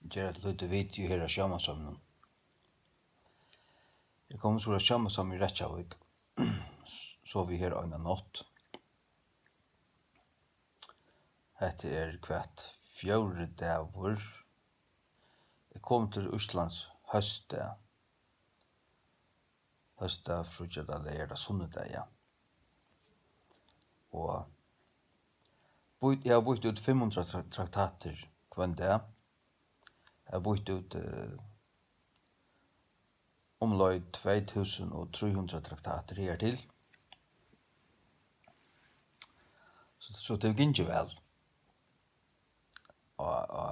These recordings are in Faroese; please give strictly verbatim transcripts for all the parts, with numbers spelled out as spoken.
Ger eitt lítið video her á sjómansheiminum. Eg kom so á sjómansheimin í Reykjavík. Sov eg her eina nátt. Hetta er hvat, fjórði dagur. Eg kom til Íslands hósdag. Hósdag, fríggjadag, leygardag, sunnudag, ja. Og býtt, eg havi býtt út fimm hundrað tra-, traktatir hvønn dag. Eg havi býtt út, eh, umleið tvey túsund og trý hundrað traktatir higartil. So, so tað hevur gingið væl. Á, á,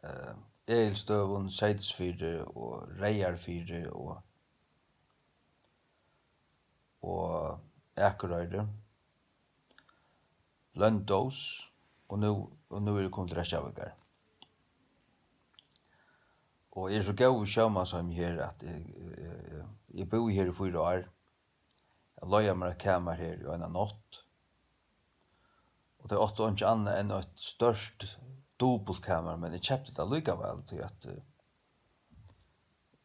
eh, Egilsstøðum, Seyðisfirði og Reyðarfirði og, og Akureyri, Bløndós og nú, og nú eri eg komin til Reykjavíkar. Og eg eri so góður við sjómansheimin her, at eg, eg, eg, eg búði her í fýra ár. Eg leigaði mær eitt kamar her í eina nátt. Og tey áttu einki annað enn eitt stórt dupultkamar, men eg keypti tað allíkavæl, tí at, eh,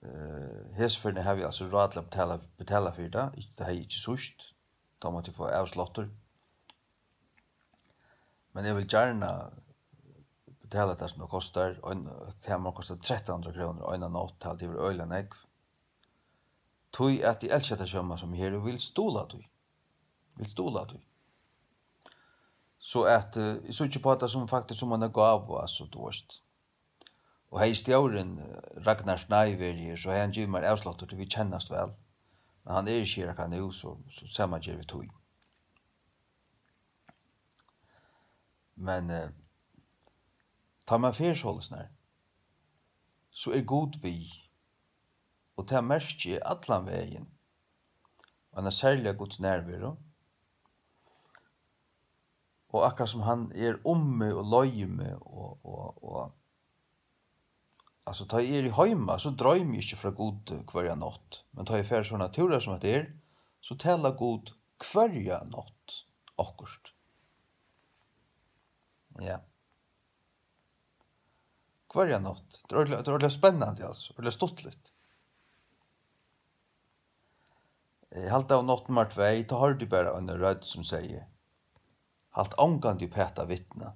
eh, hesa ferðina havi eg altso ráð til at betala, betala fyri tað. Ikki, tað hevði eg ikki síðst. Tá mátti eg fáa avsláttur. Men eg vil gjarna betala tað, sum tað kostar. Ein, kamar kostar trettan hundrað krónur eina nátt, tað haldi eg verður øgiliga nógv. Tí at eg elski hetta sjómansheimin her og vil stuðla tí. Vil stuðla tí. So at, eh, eg síggi upp á tað sum, faktiskt sum eina gávu, altso, tú veist. Og hevði stjórin, eh, Ragnar Snei verið her, so hevði hann givið mær avsláttur, tí vit kennast væl. Men hann er ikki her akkurát nú, so, so sama ger við tí. Men, eh, tá man fer soleiðis nær, so er Gud við. Og tað merki eg allan vegin. Eina serliga Guds nærveru. Og akkurát sum hann er um meg og leiðir meg og, og, og, altso, tá eg eri heima, so droymi eg ikki frá Gudi hvørja nátt. Men tá eg fari sovorðnar túrar sum hetta er, so talar Gud hvørja nátt okkurt. Ja. Hvørja nátt. Tað er ordiliga, tað er ordiliga spennandi, altso. Ordiliga stuttligt. Eg haldi av nátt nummar tvey, tá hoyrdi eg bara eina rødd sum segði: "Halt ongantíð uppat at vitna."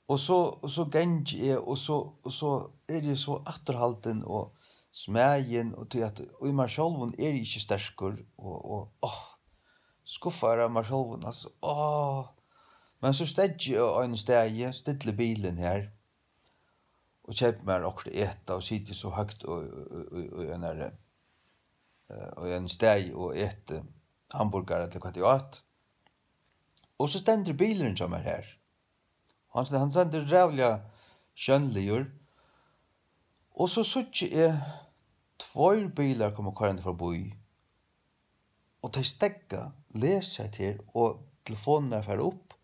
Og so, og so gangi eg, og so, og so eri eg so afturhaldin og smæðin, og tí at í mær sjálvum eri eg ikki sterkur, og, og, áh, skuffaður av mær sjálvum, altso, áh. Men so steðgi eg á einum staði, stilli bilin har, og keypi mær okkurt at eta, og siti so høgt og, og, og, og, og einari, eh, og ein staði og eti hamburgara, ella hvat eg át. Og so stendur bilurin hjá mær har. Hann, hann stendur ræðuliga sjónligur. Og so síggi eg tveir bilar koma koyrandi forbí. Og tey steðga, lesa hetta her, og telefonirnar fara upp,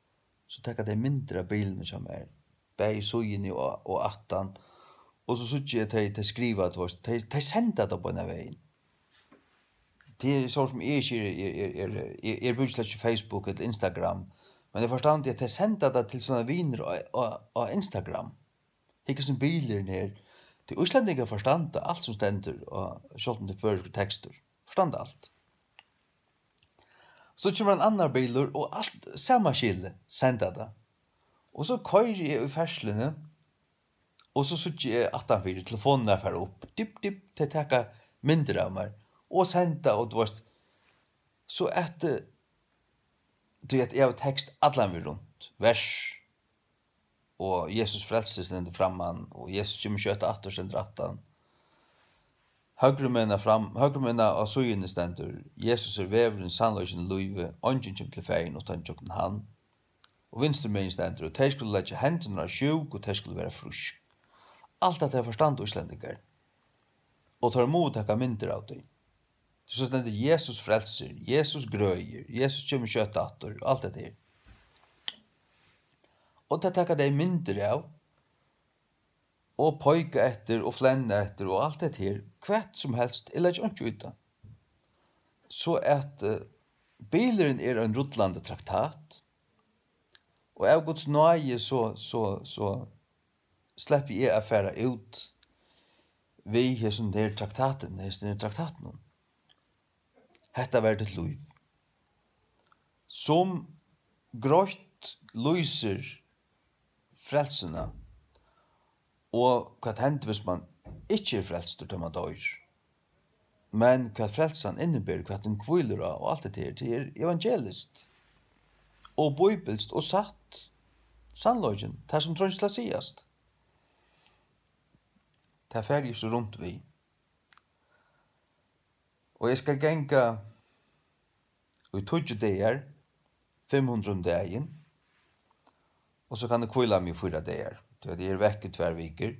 so taka tey myndir av bilinum hjá mær, bæði í síðuni og, og aftan. Og so síggi eg tey, tey skriva, tú veist, tey, tey senda tað beinan vegin. Tað er so sum eg ikki er, er, er, er, eg, eg brúki slett ikki Facebook ella Instagram, men eg forstandi, at tey senda tað til sovorðnar vinir á, á, á Instagram. Hygg, hesin bilurin her. Tí íslendingar forstanda alt sum stendur á, sjálvt um tað er føroyskur tekstur. Forstanda alt. So kemur ein annar bilur og alt sama skilið, senda tað. Og so koyri eg í ferðsluni, og so síggi eg aftanfyri, telefonirnar fara upp, dipp, dipp, tey taka myndir av mær og senda, og tú veist, so at, eh, tí at eg havi tekst allan vegin runt, vers, og Jesus frelsir stendur framman, og Jesus kemur skjótt aftur stendur aftan. Høgrumegin fram, høgrumegin á síðuni stendur: "Jesus er vegurin, sannleikin og lívið, eingin kemur til Faðir uttan gjøgnum hann." Og vinstrumegin stendur: "Og tey skulu leggja hendurnar á sjúk, og tey skulu vera frísk." Alt hetta her forstanda íslendingar. Og teir mugu taka myndir av tí. So stendur: "Jesus frelsir, Jesus grøðir, Jesus kemur skjótt aftur", og alt hetta her. Og tað taka tey myndir av, og peika eftir, og flenna eftir, og alt hetta her, hvat sum helst, eg leggi einki í tað. So at, eh, bilurin er ein rullandi traktat, og av Guds náði so, so, so, sleppi eg at fara út við hesum her traktatin, hesum her traktatinum. Hetta var títt lív, sum greitt lýsir frelsuna, og hvat hendir, hvis man ikki er frelstur, tá man doyr. Men hvat frelsan inniber, hvat hon hvílir á, og alt hetta her, tað er evangeliskt og bíbilskt og satt, sannleikin, tað sum treingir til at sigast. Tað fari eg so runt við. Og eg skal ganga í tíggju dagar, fimm hundrað um dagin, og so kann eg hvíla meg í fýra dagar, tí at eg eri vekk í tvær vikur.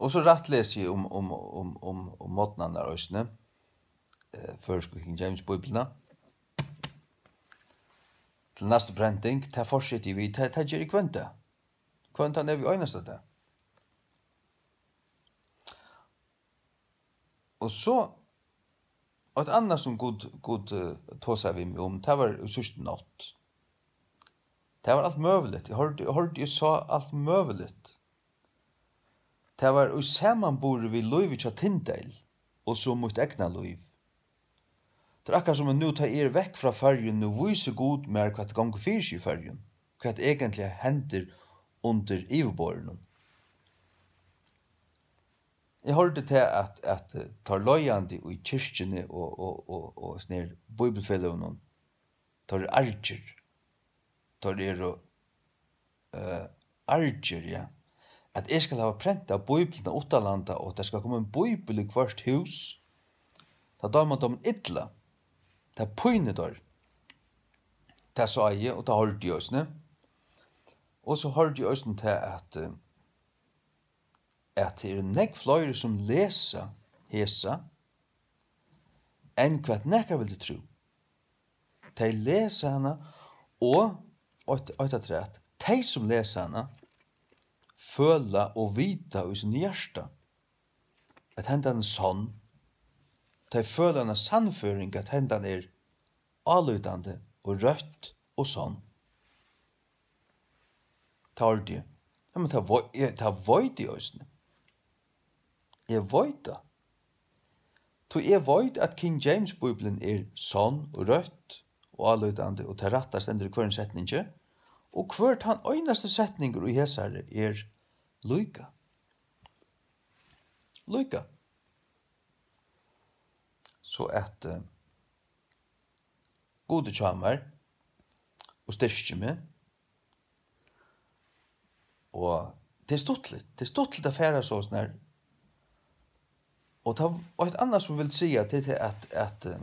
Og so rætt lesi eg um, um, um, um, um morgnarnar eisini, eh, føroysku King James Bíbliuna. Til næstu prenting, tað fortseti eg við, tað, tað geri eg hvønn dag. Hvønn tann evig einasta dag. Og so eitt annað, sum Gud, Gud, eh, tosaði við meg um, tað var í síðstu nátt. Tað var alt møguligt. Eg hoyrdi, eg hoyrdi, eg sá alt møguligt. Tað var í samanburði við lívið hjá Tindal og so mítt egna lív. Tað er akkurát sum, at nú, tá eg eri vekk frá Føroyum, nú vísir Gud mær, hvat gongur fyri seg í Føroyum, hvat eigentliga hendir undir yvirborðinum. Eg hoyrdi tað, at, at, eh, teir leiðandi í kirkjuni og, og, og, og sånn her bíbilfeløgunum, teir eru argir. Teir eru, eh, argir, ja. At eg skal hava prentað Bíbliuna uttanlanda, og at tað skal koma ein bíbel í hvørt hús, tað dámar teimum illa. Tað pínir teir. Tað sá eg, og tað hoyrdi eg eisini. Og so hoyrdi eg eisini tað, at, eh, at tað eru nógv fleiri, sum lesa hesa, enn hvat nakar vildi trúð. Tey lesa hana, og eitt, eitt afturat, tey, sum lesa hana, føla og vita í sínum hjarta, at hendan er sonn. Tey føla eina sannføring, at hendan er álítandi og røtt og sonn. Tað hoyrdi eg. Ja, men tað vei-, eg, tað veit eg eisini. Eg veit tað. Tí eg veit, at King James Bíblian er sonn og røtt og álítandi, og tað rætta stendur í hvørjum setningi, og hvør tann einasti setningur í hesari er líka. Líka. So at, eh, Gud er hjá mær og styrkir meg. Og tað er stuttligt. Tað er stuttligt at fara sovorðið her. Og tað, og eitt annað, sum eg vil siga, tað er tað, at, at, eh,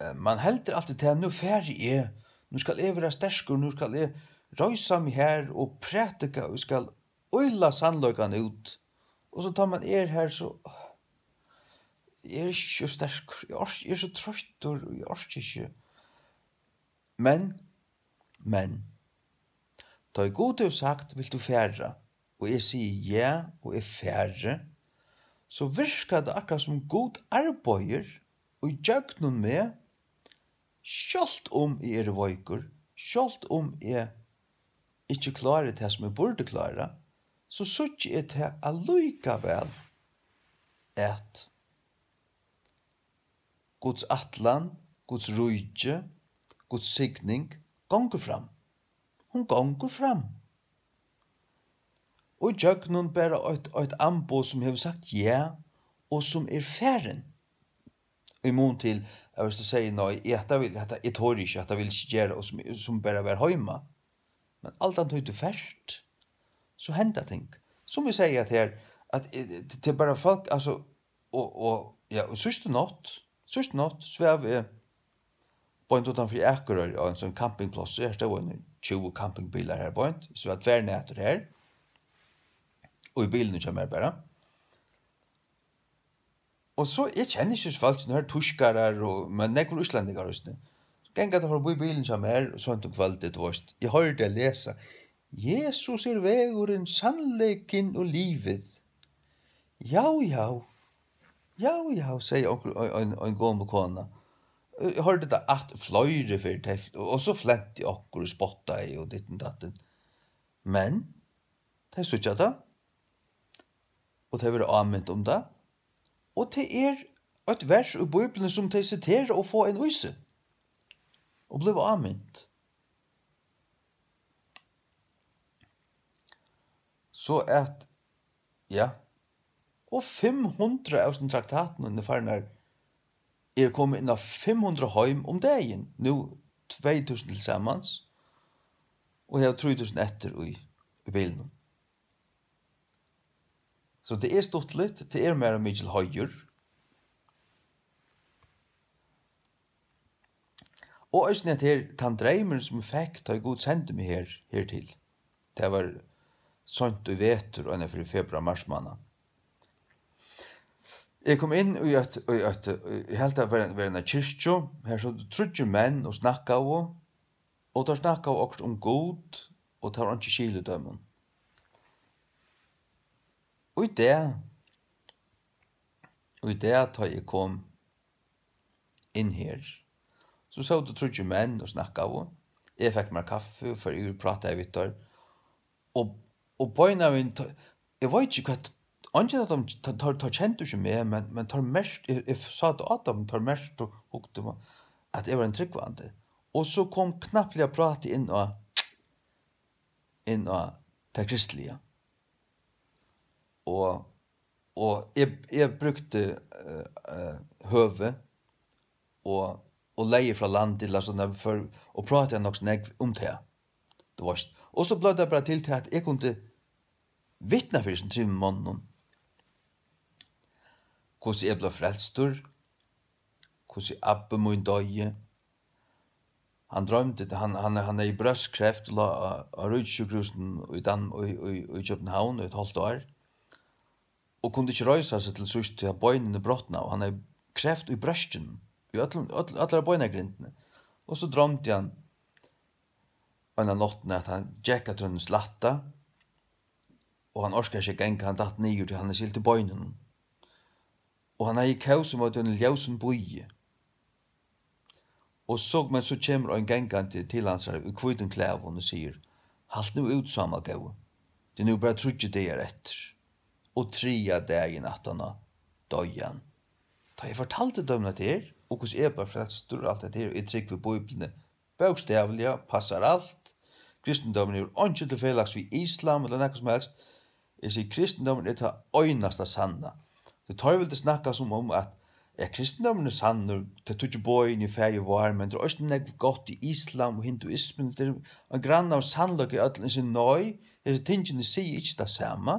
eh, man heldur altíð tað, nú fari eg, nú skal eg vera sterkur, nú skal eg reisa meg her og prædika, og eg skal ýla sannleikan út. Og so tá man er her, so, eg eri ikki so sterkur, eg orki, eg eri so troyttur, og eg orki ikki. Men, men, tá ið Gud hevur sagt, vilt tú fara, og eg sigi ja, og eg fari, so virkar tað akkurát, sum Gud arbeiðir í gjøgnum meg, sjálvt um eg eri veikur, sjálvt um eg ikki klári tað, sum eg burdi klára, so síggi eg tað allíkavæl, at Guds ætlan, Guds ríki, Guds signing gongur fram. Hon gongur fram. Og gjøgnum bara eitt, eitt amboð, sum hevur sagt ja, og sum er farin. Í mun til, at hvis tú sigur, nei, eg, hatta vil, hatta, eg tori ikki, hatta vil eg ikki gera, og sum, sum bara var heima. Men allan tíð tú fert, so henda ting. Sum eg sigi at her, at, eh, t-, tað er bara fólk, altso, og, og, ja, og síðstu nátt, síðstu nátt svav eg beint uttan fyri Akureyri á ein sånn campingpláss. Her stóðu ein tjúgu campingbilar her beint. Eg svav tvær nætur her. Og í bilinum hjá mær bara. Og so, eg kenni ikki fólkini her, týskarar og, men nógvir íslendingar eisini. So ganga teir forbí bilin hjá mær, og seint um kvøldið, tú veitst, eg hoyri tey lesa: "Jesus er vegurin, sannleikin og lívið." "Já, já, já, já," segði onkur, ein, ein, ein gomul kona. Eg hoyrdi tað aftur fleiri ferð, tey, og so flentu onkrir og spottaðu og ditten datten. Men tey síggja tað, og tey verða ámint um tað, og tað er eitt vers í Bíbliuni, sum tey sitera og fáa inn í seg, og blíva ámint. So at, ja, og fimm hundrað av hesum traktatunum eru farnar, eru komið inn á fimm hundrað heim um dagin, nú tvey túsund til samans, og hava trý túsund eftir í, í bilinum. So tað er stuttligt, tað er mær ein mikil heiður. Og eisini at her, tann dreymurin, sum eg fekk, tá ið Gud sendi meg her, hertil. Tað var seint í vetur, eina ferð í februar, marsmánað. Eg kom inn í eitt, í eitt, eg helt at vera, vera eina kirkju, har sótu tríggir menn og snakkaðu, og teir snakkaðu okkurt um Gud, og tað var einki skil í teimum. Og í dag, og í dag, tá eg kom inn her, so sótu tríggir menn og snakkaðu. Eg fekk mær kaffi og fór yvir og prátaði við teir. Og, og beinanvegin, tá, eg veit ikki hvat, eingin av teimum, teir, teir, teir kendu ikki meg, men, men teir merkt, eg, eg sá tað á teimum, teir merktu, hugdu, at eg var ein trúgvandi. Og so kom knappliga prátið inn á, inn á tað kristiliga. Og, og eg, eg brúkti, eh, eh, høvið og, og legði frá land, ella sånn, at fór og prátaði nokk so nógv um tað, tú veist. Og so bleiv tað bara til tað, at eg kundi vitna fyri hesum trimum monnum, hvussu eg bleiv frelstur, hvussu abbi mín doyði. Hann droymdi, hann, hann, hann hevði brjóstkreft, lá á, á Ríkissjúkrahúsinum í Dan-, í, í, í København í eitt hálvt ár, og kundi ikki reisa seg til síðst, tí at beinini brotnaðu. Hann hevði kreft í brjóstinum, í øllum, øll, allari beinagrindini. Og so droymdi hann eina náttina, at hann gekk eftir einum slætti, og hann orkaði ikki at ganga, hann datt niður, tí hann hevði ilt í beinunum. Og hann hevði kós ímóti einum ljósum býi. Og so, men so kemur ein gangandi til hansara í hvítum klæðum og sigur: "Halt nú út, Sámal góði, tað er nú bara tríggir dagar eftir." Og triðja dagin aftaná doyði hann. Tá eg fortaldi teimum hetta her, og hvussu eg var frelstur og alt hetta her, og eg trúgvi Bíbliuni bókstavliga, passar alt. Kristindómurin hevur einki til felags við islam ella nakað sum helst. Eg sigi, kristindómurin er tað einasta sanna. Tí teir vildu snakka sum um at, ja, kristindómurin er sannur, tey tíggju boðini í Faðir vár, men tað er eisini nógv gott í islam og hinduismu. Tað er ein grann av sannleika í øllum. Eg sigi, nei, hesi tingini siga ikki tað sama.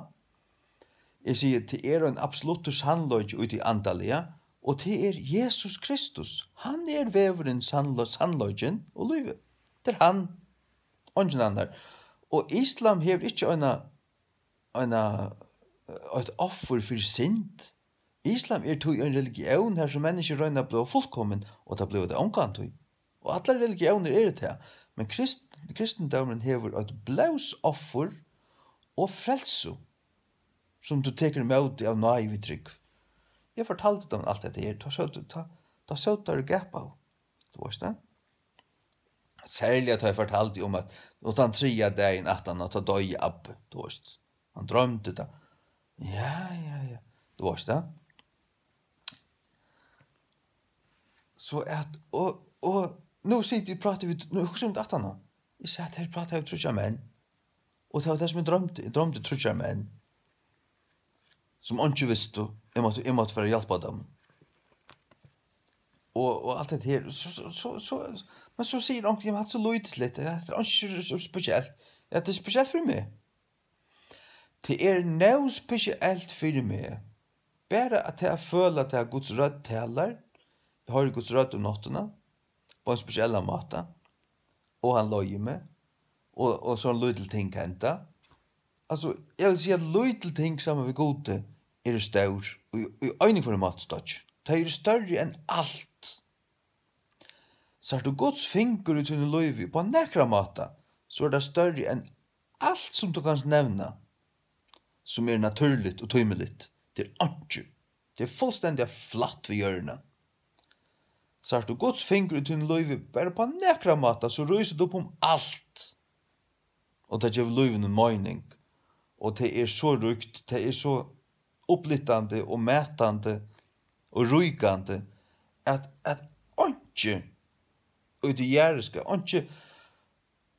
Eg sigi, tað er ein absoluttur sannleiki í tí andaliga, og tað er Jesus Kristus. Hann er vegurin, sannle-, sannleikin og lívið. Tað er hann, eingin annar. Og islam hevur ikki eina, eina, eitt offur fyri synd. Islam er tí ein religión, har sum menniskju royna at blíva fullkomin, og tað blíva tey ongantíð. Og allar religiónir eru tað, men krist-, kristindómurin hevur eitt blóðsoffur og frelsu, sum tú tekur ímóti av náði við trúgv. Eg fortaldi teimum alt hetta her, tá sótu, tá, tá sótu teir og gapaðu, tú veist tað. Serliga tá eg fortaldi um, at, og tann triðja dagin aftan á, tá doyði abbi, tú veist. Hann droymdi tað. Ja, ja, ja. Tú veist tað. So at, og, og nú siti eg og práti við, nú hugsi eg um tað aftaná. Eg sat her og prátaði við tríggjar menn. Og tað var tað, sum eg droymdi. Eg droymdi tríggjar menn, sum einki vistu. Eg mátti, eg mátti fara at hjálpa teimum. Og, og alt hetta her. So, so, so, so, men so sigur onkur, "Jamen, hatta er so lítilsligt. Hatta er einki so, so spesielt." Ja, tað er spesielt fyri meg. Tað er nóg spesielt fyri meg, bara at tað at føla, at tað Guds rødd talar, eg hoyri Guds rødd um náttina, á ein spesiellan máta, og hann leiðir meg, og, og so lítil ting henda. Altso, eg vil siga, at lítil ting saman við Gudi eru stór, í, í einum hvørjum mátustoyggj. Tey eru størri enn alt. Sært tú Guds fingur í tínum lívi upp á nakran máta, so er tað størri enn alt, sum tú kanst nevna, sum er natúrligt og tímiligt. Tað er einki. Tað er fullstendiga flatt við jørðina. Sært tú Guds fingur í tínum lívi, bara upp á nakran máta, so rísur tú upp um alt. Og tað gevur lívinum meining. Og tað er so ríkt, tað er so upplyftandi og mætandi og ríkandi, at, at einki í tí jarðiska, einki,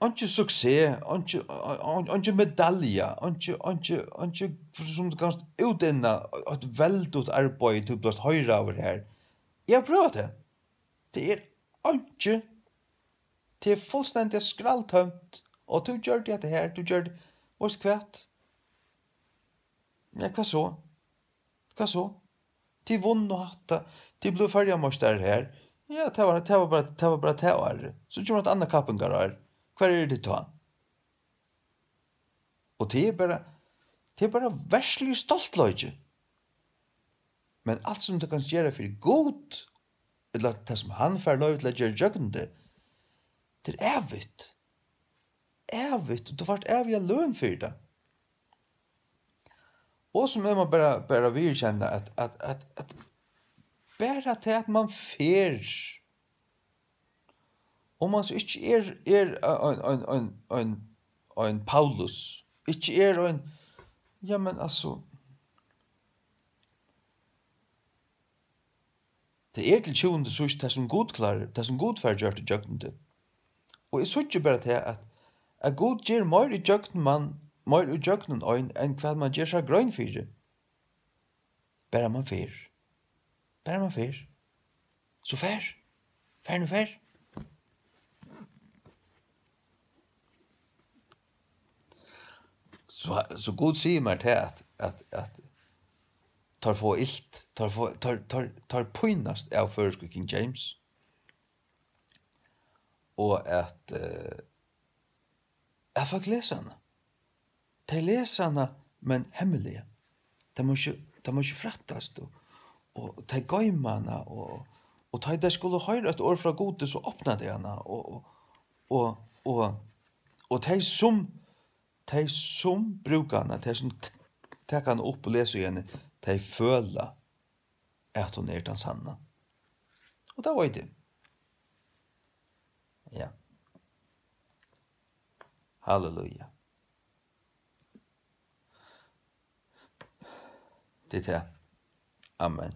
einki suksess, einki, ein-, ein-, einki medalja, einki, einki, einki, sum tú kanst útinna, eitt veldigt arbeiði, tú bleivst heiðraður her. Eg havi prøvað tað. Tað er einki. Tað er fullstendiga skralltómt. Og tú gjørdi hetta her, tú gjørdi, veitst hvat? Ja, hvat so? Hvat so? Tit vunnu hatta, tit blivu føroyameistarar her. Ja, tað var, tað var bara, tað var bara tað árið. So kemur eitt annað kappingarár. Hvar eru tit tá? Og tað er bara, tað er bara verðsligur stoltleiki. Men alt sum tú kanst gera fyri Gud, ella tað sum hann fær loyvi til at gera gjøgnum teg, tað er ævigt. Ævigt, og tú fært æviga løn fyri tað. Og sum eg má bara, bara viðurkenna, at, at, at, at bara tað, at mann fer, um mann so ikki er, er ein, ein, ein, ein, ein Paulus, ikki er ein, ja, men altso, tað er til sjóndar og síðst tað, sum Gud klárar, tað, sum Gud fær gjørt ígjøgnum teg. Og eg síggi bara tað, at, at Gud ger meir ígjøgnum mann, meir ígjøgnum ein, enn hvat mann ger sær grein fyri. Bara mann fer. Bara mann fer. So far. Far nú, far. So, so Gud sigur mær tað, at, at, at teir fáa ilt, teir fáa, teir, teir, teir pínast av føroysku King James, og at, eh, at fólk lesa hana. Tey lesa hana, men hemmiliga. Tað má ikki, tað má ikki frættast, og, og tey goyma hana, og, og tá tey skulu hoyra eitt orð frá Gudi, so opna tey hana, og, og, og, og, og tey sum, tey sum brúka hana, tey sum t-, taka hana upp og lesa í henni, tey føla, at hon er tann sanna. Og tað veit eg. Ja. Halleluja. Tað er tað. Amen.